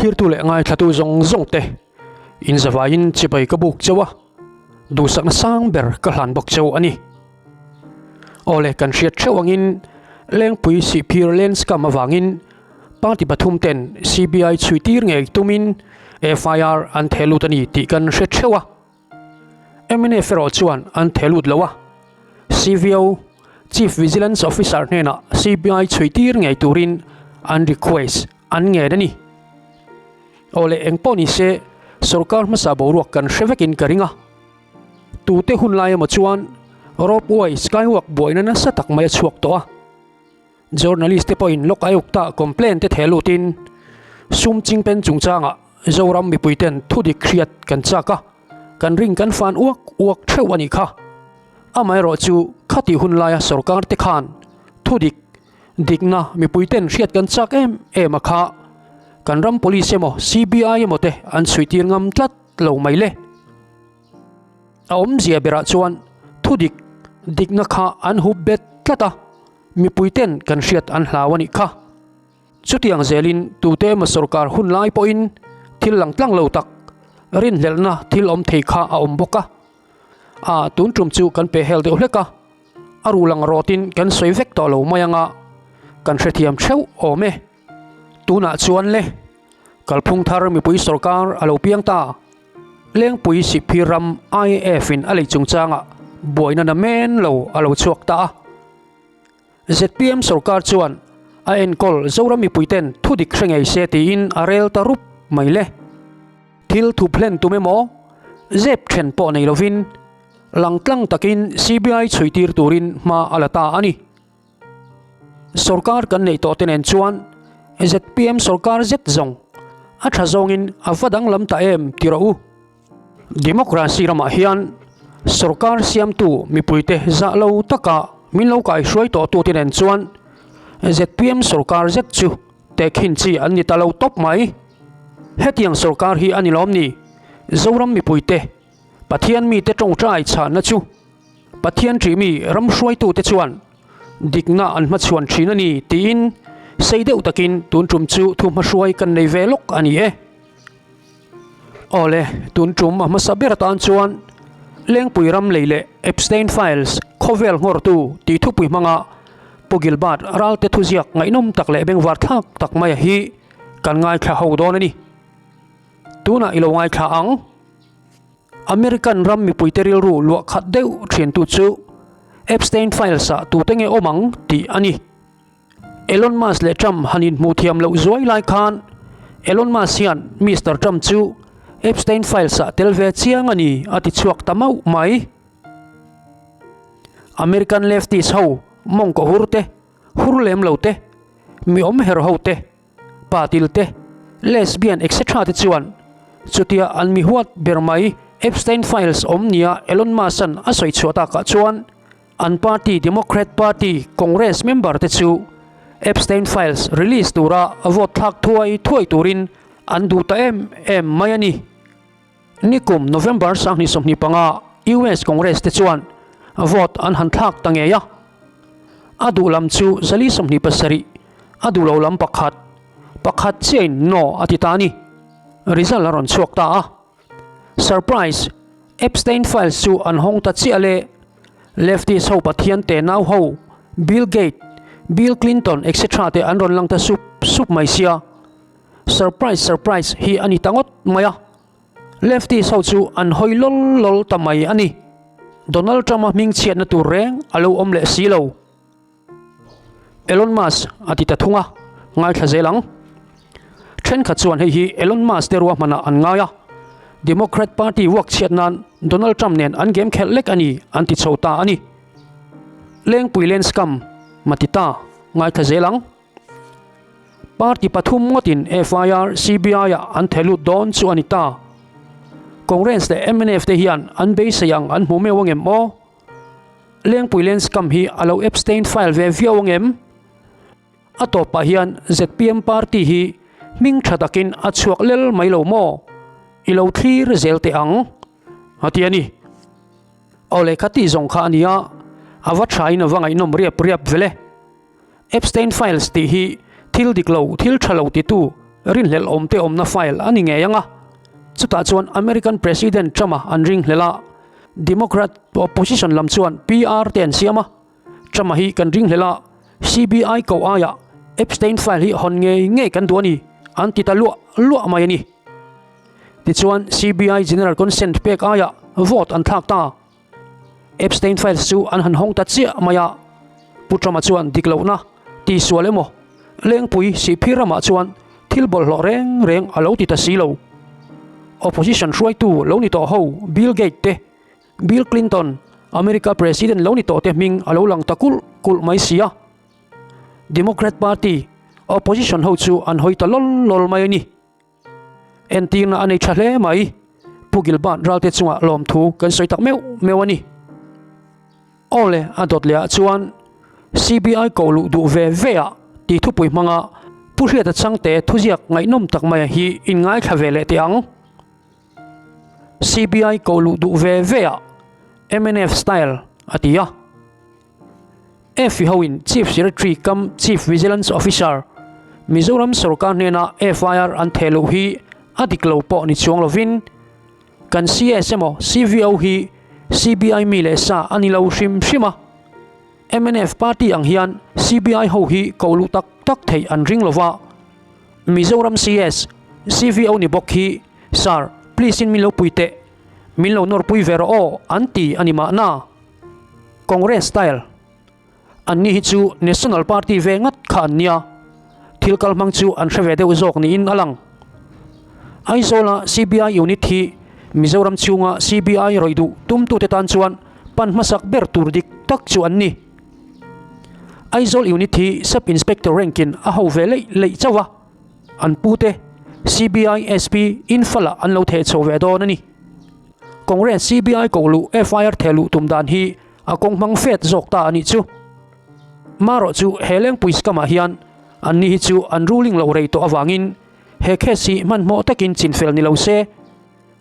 Thlirtu leh ngaithlatu zawng zawng te in zavaiin chibai ka buk cheu a, duhsakna sang ber ka hlan bawk cheu a ni. Awle kan hriat theuh angin Lengpui Sihphir Lenscam avangin party pathum ten CBI chhui tir ngei tumin FIR an theh lut a ni tih kan hre theuh a. Mnf erawh chuan an theh lut lo a, CVO, Chief Vigilance Officer hnenah CBI chhui tir ngei turin an request an ngen a ni. Awle engpawh ni se sorkar hmasa boruak kan hre vekin ka ring a. Tute hun lai emaw chuan ropeway skywalk buaina nasa tak mai a chhuak tawh a. Journalist te pawhin Lok Ayukta complaint te theh lutin sum chingpen chungchangah Zoram mipuiten thudik hriat kan chak a, kan ring kan fan uak uak theuh a nih kha. Amaherawh chu khatih hun laia sorkar te khan thudik dikna mipuiten hriat kan chak em em a kha kan ram police emaw CBI emaw te an chhuitir ngam tlat lo mai le. A awmzia berah chuan thudik dikna kha an hup bet tlat a, mipuiten kan hriat an hlau a nih kha. Chutiang zelin tute emaw sorkar hun lai pawhin thil lang tlang lo tak rinhlelhna thil awm thei kha a awm bawk a. A tun tum chu kan pe hel deuh hlek a, a ruh lang rawtin kan sawi vek tawh lo mai anga kan hrethiam theuh awm e. Tunah chuan le kalphung thar mipui sorkar a lo piang ta. Lengpui Sihphir ram IAF in a lei chungchangah buaina na men lo a lo chhuak ta a. Zpm sorkar chuan a enkawl Zoram mipuiten thu dik hre ngei se tiin a rel ta rup mai le. Thil thup hlen tum emaw, zep then pawh nei lovin langtlang takin CBI chhuitir turin hma a la ta a ni. Sorkar kan neih tawh te nen chuan zpm sorkar zet zawng a tha zawngin a va danglam ta em ti rawh u. Democracy ramah hian sorkar siamtu mipuite zah lo taka min lo kaihruai tawh tute nen chuan zpm sorkar zet chu tehkhin chi an ni ta lo tawp mai. Hetiang sorkar hi a ni lawm ni? Zoram mipuite Pathian mite tawngtai chhanna chu Pathian ṭih mi ram hruaitute chuan dikna an hmachhuan ṭhin a ni tiin sei deuh takin tun ṭum chu thu hmahruai kan nei ve lawk a ni e. Awle, tun ṭum a hmasa ber atan chuan Lengpui ram lei leh Epstein Files khawvel nghawrtu tih thupui hmanga Pu Gilbert Ralte thuziak ngaihnawm tak leh bengvar thlak tak maia hi kan ngaithla ho dawn a ni. Tunah i lo ngaithla ang. American ram mipuite rilru luah khat deuh thiantu chu Epstein Files-ah tute nge awm ang tih a ni. Elon Musk leh Trump han inhmuh thiam loh zuai lai khan Elon Musk hian Mister Trump chu Epstein Files-ah tel ve chiang a ni a ti chhuak ta mauh mai. American leftist ho mawngkaw hur te, hur lem lo te, mi awm her ho te, Patil te, lesbian etc te chuan chutia an mi huat ber mai Epstein Files awm nia Elon Musk-a'n a sawi chhuah takah chuan an party Democrat Party Congress member te chu Epstein Files release tura vote thlak thuai thuai turin an duh ta em em mai a ni. Nikum November 2025 US Congress te chuan vote an han thlak ta ngei a, a duh lam chu 427, a duh lo lam pakhat, pakhat chiahin no a ti ta a ni. Result a rawn chhuak ta a. Surprise! Epstein Files chu an hawng ta chiah le. Leftist ho pathian te nau ho, Bill Gate, Bill Clinton etc te an rawn lang ta sup sup mai sia. Surprise surprise hi a ni ta ngawt mai a, leftist ho chu an hawi lawl lawl ta mai a ni. Donald Trump-a hmingchhiatna tur reng a lo awm leh si lo. Elon Musk a ti ta thung a, ngaithla zel ang. Thenkhat chuan hei hi Elon Musk te ruahmanah an ngai a, Democrat Party vuak chhiat nan Donald Trump nen an game khelh lek a ni an ti chho ta a ni. Lengpui Lenscam ma ti ta, ngaithla zel ang. Party pathum ngawtin FIR, CBI-ah an theh lut dawn chu a ni ta. Congress leh mnf te hian an beisei ang an hmu meuh angem aw? Lengpui Lenscam hi a lo Epstein file ve viau angem? A tawpah hian zpm party hi hming tha takin a chhuak lel mai lo maw? I lo thlir zel teh ang a ti a ni. Aw lehkha tih zawng kha a nia, a va thain a va ngaihnawm riap riap vele. Epstein Files tih hi thil dik lo, thil tha lo titu Rinhlelh awmte awmna file a ni ngei ang a, chutah chuan American President Trump-a an ringhlelh a, Democrat opposition lam chuan PR te an siam a, Trump-a hi kan ringhlelh a, CBI ko aiah Epstein file hi hawn ngei ngei kan duh a ni, an ti ta luah luah mai a ni. Tichuan CBI General Consent pek aiah vote an thlak ta. Epstein files chu an han hawng ta chiah mai a, Pu Trump-a chuan dik lohna tihsual emaw Lengpui Sihphir ramah chuan thil bawlhhlawh reng reng a lo ti ta si lo. Opposition hruaitu lo ni tawh ho Bill Gates te, Bill Clinton, America President lo ni tawh te hming a lo lang ta kulh kulh mai si a. Democrat Party opposition ho chu an hawi ta lawl lawl mai a ni. Entirna a nei tha hle mai. Pu Gilbert Ralte chungah lawmthu kan sawi tak meuh meuh a ni. Aw le, a dawt leh ah chuan CBI koh luh duh ve ve ah tih thupui hmanga Pu Hriata Changte thuziak ngaihnawm tak mai hi in ngaithla ve leh teh ang. CBI koh luh duh ve ve ah mnf style a ti a. FI hoin Chief Secretary kam Chief Vigilance Officer, Mizoram sorkar hnena FIR an theh loh hi a dik lo pawh ni chuang lovin, kan CS emaw CVO hi CBI mi leh sa a ni lo hrim hrim a. Mnf party ang hian CBI ho hi ko luh tak tak theih an ring lova. Mizoram CS, CVO ni bawk hi, Sir, please in min lo pui teh, min lo nawrpui ve rawh aw an ti a ni mahna. Congress style An ni hi chu National Party ve ngat kha an nia, thil kal hmang chu an hre ve deuh zawk niin a lang. Aizawla CBI unit hi Mizoram chhunga CBI rawih duh tumtute tan chuan pan hmasak ber tur dik tak chu an ni. Aizawl unit hi Sub Inspector rank in a ho ve leih leih chauh a, an pute CBI SP Imphal-ah an lo theh chho ve dawn a ni. Congress CBI koh luh FIR theh luh tum dan hi a kawng hmang fet zawk ta a nih chu. Marawh chu he lengpui scam ah hian an ni hi chu an ruling loh rei tawh avangin he case hi hmanhmawh takin chinfel ni lo se.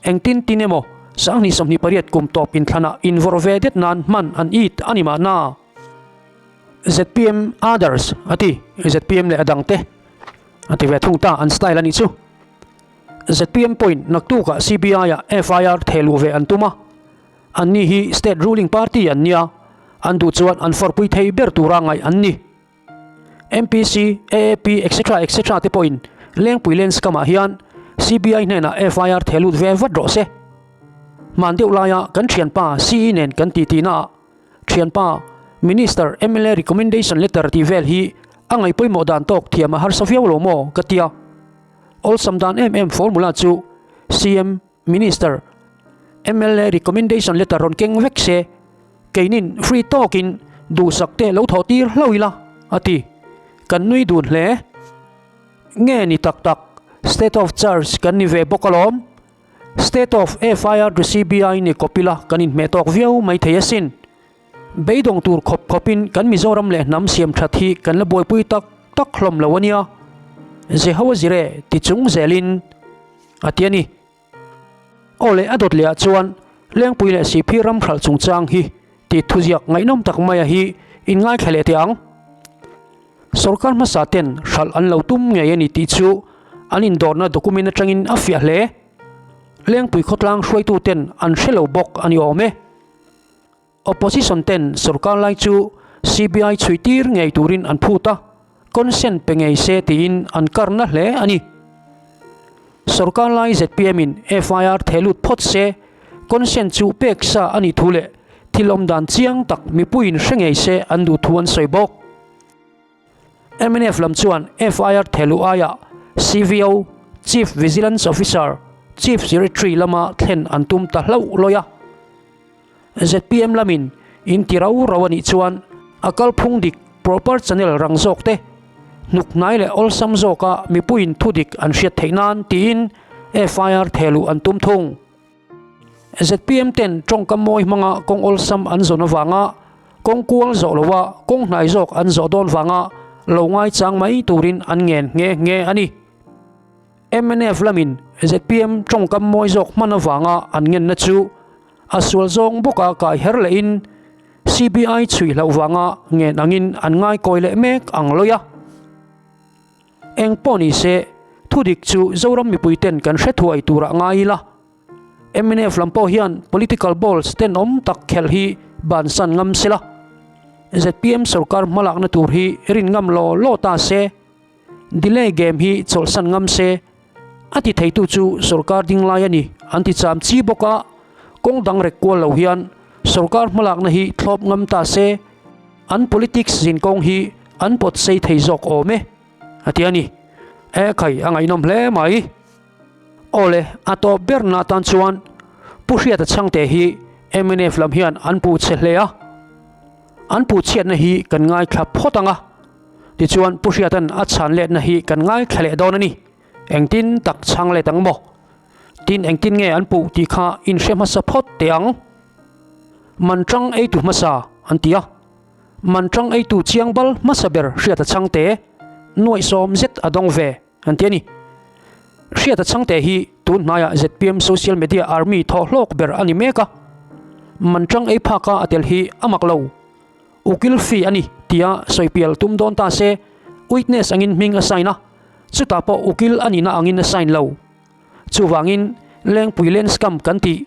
Engtin tin emaw 2028 kum tawp inthlanah invawrh ve det nan hman an it a ni mahna. Zpm others a ti, zpm leh a dangte a ti ve thung ta an style a nih chu. Zpm pawhin naktukah CBI-ah FIR theh luh ve an tum a, anni hi state ruling party an nia, an duh chuan an fawrpui thei ber tura ngaih an ni. MPC, AAP etc etc te pawhin Lengpui Lenscam-ah hian CBI hnenah FIR theh lut ve vat rawh se. Hman deuh laia kan thianpa CE nen kan titi naah Thianpa, Minister, mla recommendation letter tih vel hi a ngaihpawimawh dan tawk thiam a harsa viau lo maw? ka ti a. Awlsam dan em em formula chu CM, Minister, mla recommendation letter rawn keng vek se, keinin free tawkin duhsak te lo thawh tir hlauh ila, a ti. Kan nui dun hle. Nge ni tak tak, state of charge kan ni ve bawk alawm. State of FIR to CBI ni kawp ila kan inhmeh tawk viau mai thei asin. Beidawng tur khawp khawpin kan Mizoram leh hnam siam that hi kan la buaipui tak tak hlawm lo a nia. Jehoa zire ti chung zelin a ti a ni. Aw leh a dawt lehah chuan Lengpui leh Sihphir ram hralh chungchang hi tih thuziak ngaihnawm tak maia hi inngaithla leh teh ang. Sorkar hmasa ten hralh an lo tum ngei a ni tih chu an indawrna document atangin a fiah hle. Lengpui khawtlang hruaitu ten an hre lo bawk a ni awm e. Opposition ten sorkar lai chu CBI chhui tir ngei turin an phut a, consent pe ngei se tiin an karna hle a ni. Sorkar lai zpm in FIR theh lut phawt se, consent chu pek sa a nih thu leh thil awm dan chiang tak mipuiin hre ngei se an duh thu an sawi bawk. Mnf lam chuan FIR theh luh aiah CVO, Chief Vigilance Officer, Chief Secretary lama thlen an tum ta hlauh lawi a. Zpm lamin in ti rau rau a nih chuan a kalphung dik proper channel rang zawk te hnuk hnai leh awlsam zawka mipuiin thu dik an hriat theih nan tiin FIR theh luh an tum thung. Zpm ten tawngkam mawi hmanga kawng awlsam an zawn avanga kawng kual zawh loha kawng hnai zawk an zawh dawn vanga lo ngaichang mai turin an ngen nghe nghe a ni. Mnf lamin zpm tawngkam mawi zawk hman avanga an ngenna chu a sual zawng bawka kai her lehin CBI chhui hlauh vanga ngen angin an ngaikawi leh mek ang lawi a. Eng pawh ni se, thu. Thudik chu Zoram mipui ten kan hre thuai turah ngai ila. Mnf lam pawh hian political balls tenawm tak khelh hi bansan ngam sela. Zpm sorkar hmalakna tur hi rin ngam law law ta se. Delay game hi chawlhsan ngam se. A ti theitu chu sorkar ding lai a ni an ti cham chi bawk a, kawng dang rek kual lo hian sorkar hmalakna hi thlawp ngam ta se. An politics zin kawng hi an pawt sei thei zawk awm e, a ti a ni. E khai, a ngaihnawm hle mai. Awle, a tawp ber na atan chuan Pu Hriata Chhangte hi mnf lam hian an puh chhe hle a. An puh chhiatna hi kan ngaithla phawt ang a. Tichuan Pu Hriata'n a chhan letna hi kan ngaithla leh dawn a ni. Engtin tak chhang let ang maw? Tin engtin nge an puh tih kha inhre hmasa phawt teh ang. Man tang eitu hmasa an ti a. Man tang eitu chiang bal hmasa ber Hriata Chhangte nuaihsawm zet a dawng ve an ti a ni. Hriata Chhangte hi tun hnaiah zpm Social Media Army thawh hlawk ber a ni mek a. Man tang ei phaka a tel hi a mak lo. Ukil fee a ni tia sawipial tum dawn ta se witness angin hming a sign a, chutah pawh ukil a nihna angin a sign lo. Chuvangin Lengpui Land Scam kan tih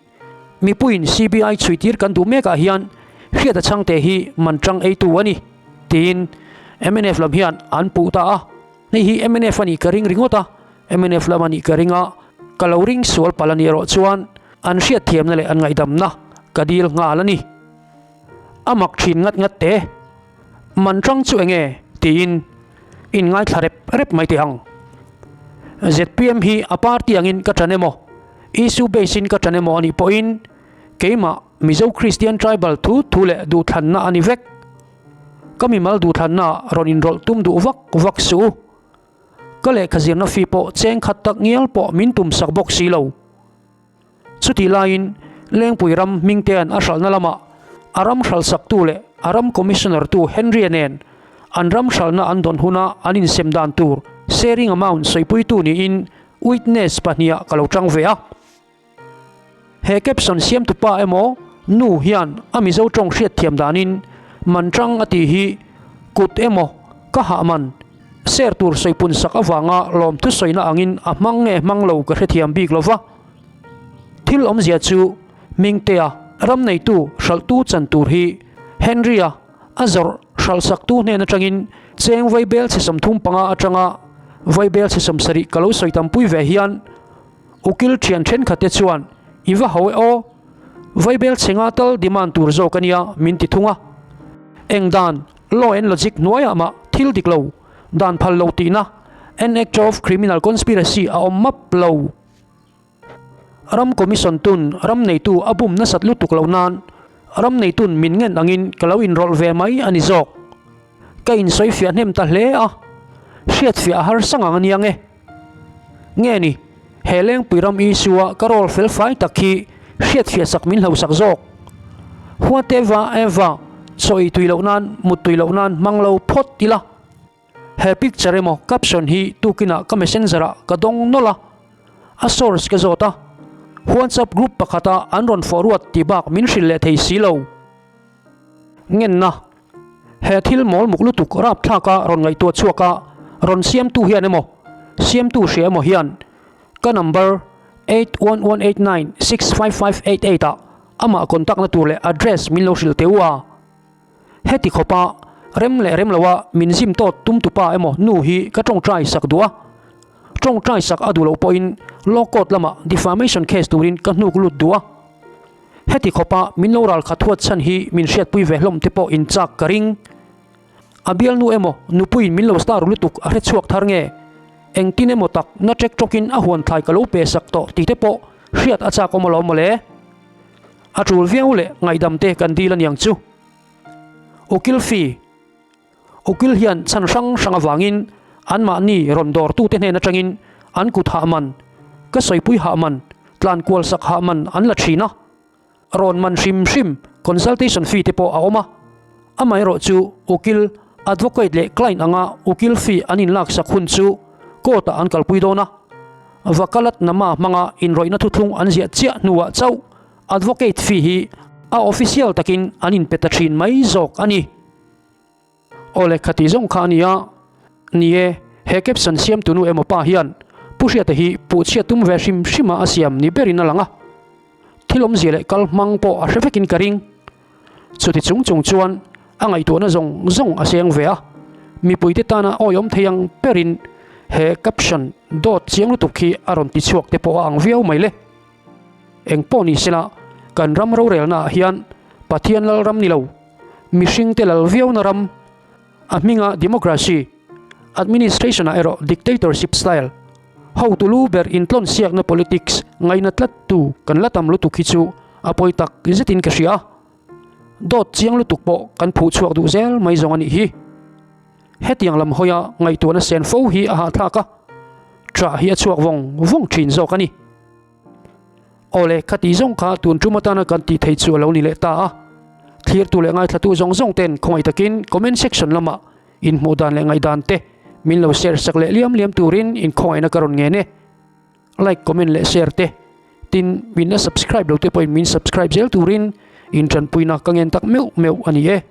mipuiin CBI chhuitir kan duh mekah hian Hriata Chhangte hi man tang eitu a ni tiin mnf lam hian an puh ta a. Hei hi mnf a nih ka ring ringawt a, mnf lam a nih ka ring a, ka lo ring sual palh a nih erawh chuan an hriatthiamna leh an ngaihdamna ka dil nghal a ni. A mak thin ngat ngat te. Man tang chu enge? tiin in ngaithla rep rep mai teh ang. Zpm hi a party angin ka tan emaw, issue base in ka tan emaw anih pawhin keimah Mizo Christian Tribal thu thu leh duhthlanna a ni vek. Ka mimal duhthlanna ah rawn inrawlh tum duh vak vak suh u. Ka lehkha zirna fee pawh cheng khat tak ngial pawh min tum sak bawk si lo. Chutih laiin Lengpui ram Hmingtea'n a hralhna lamah a ram hralhsaktu leh a ram Commissioner-tu Henry-a nen an ram hralhna an dawn huna an insem dan tur sharing amount sawipuitu niin witness pahniha ka lo tang ve a. He caption siamtu pa emaw nu hian a Mizo tawng hriatthiam danin man tang a tih hi kut emaw ka hah man Ser tur sawipun sak avanga lawmthu sawina angin a hmang nge hmang lo ka hrethiam bik lo va. Thil awmzia chu Mingtea ram neitu hralhtu chan tur hi Henry-a a zawrh hralhsaktu hnen atangin cheng vaibel chhe 35 atanga vaibel chhe 70 ka lo sawi tampui ve hian ukil thian thenkhatte chuan i va ho e aw, vaibel chhe nga tal demand tur zawk a nia min ti thung a. Eng dan? Law and logic hnuaiah mah thil dik lo, dan phal lo tihna, an act of criminal conspiracy a awm map lo. Ram commission tun ram neitu a bum nasat lutuk loh nan ram neitun min ngen angin ka lo inrawlh ve mai a ni zawk. Ka insawifiah hnem ta hle a, hriatfiah a harsa ngang a nia nge. Nge ni, he Lengpui ram Isua ka rawl fel fai tak hi hriatfiah sak min hlosak zawk. Huateva Eva chaw ei tui loh nan, mut tui loh nan hmang lo phawt ila. He picture emaw caption hi tukinah ka messenger ah ka dawng nawlh a, a source ka zawt a, WhatsApp group pakhata an rawn forward tih bak min hrilh leh thei si lo. Ngenna. He thil mawl muk lutuk rapthlaka rawn ngaihtuah chhuak a, rawn siamtu hian emaw, siamtu hria emaw hian ka number 8118965588 ah amah contact na tur leh address min lo hrilh teh u a. Heti khawpa rem leh rem loa min zim tawt tum tupa emaw nu hi ka tawngtai sak duh a. Tawngtai sak a duh loh pawhin law court lamah defamation case turin ka hnuk lut duh a. Heti khawpa min lo ral khat huat chhan hi min hriatpui ve hlawm te pawh in chak ka ring. A bialnu emaw nupuiin min lo star lutuk a hrechhuak thar nge? Engtin emaw tak na ṭek ṭawkin a huan thlai ka lo pe sak tawh tih te pawh hriat a chak awm alawm mawle. A ṭul viau leh ngaihdam te kan dil aniang chu. Ukil fee. Ukil hian chhan hrang hrang avangin anmahni rawn dawrtute hnen atangin an kut hah man, ka sawipui hah man, tlan kual sak hah man an la thin a. Rawn man hrim hrim consultation fee te pawh a awm a. Amaherawh chu ukil, advocate leh client anga ukil fee an inlaksak hun chu court ah an kalpui dawn a. Vakalat nama hmanga inrawihna thuthlung an ziah chiah hnuah chauh advocate fee hi a official takin an inpe ta thin mai zawk a ni. Aw le, khati zawng kha a nia. Ni e, he caption siamtu nu emaw pa hian. Pu Hriata hi puhchhiat tum ve hrim hrima a siam ni berin a lang a, thil awmzia leh kal hmang pawh a hre vekin ka ring. Chuti chung chung chuan a ngaihtuahna zawng zawng a seng ve a, mipuite tana awiawm thei ang berin he caption dawt chiang lutuk hi a rawn ti chhuak te pawh a ang viau mai le. Eng pawh ni sela kan ram rorelnaah hian Pathian lal ram ni lo, mihringte lal viauna ram, A hminga democracy, administration-ah erawh dictatorship style, hotu lu ber intlawn siakna politics ngaina tlattu kan la tam lutuk hi chu a pawi tak zetin ka hria a. Dawt chiang lutuk pawh kan phuh chhuak duh zel mai zawng a nih hi. Hetiang lam hawia ngaihtuahna sen fo hi a hahthlak a, ṭah hi a chhuak vawng vawng ṭhin zawk a ni. Awle, kha tih zawng kha tun tum atana kan tih theih chu a lo ni leh ta a. Thlirtu leh ngaithlatu zawng zawng ten khawngaih takin comment section lamah inhmuh dan leh ngaihdan te min lo share sak leh liam liam turin inkhawngaihna ka rawn ngen e. Like, comment leh share te tin min la subscribe lo te pawhin min subscribe zel turin intanpuina ka ngen tak meuh meuh a ni e.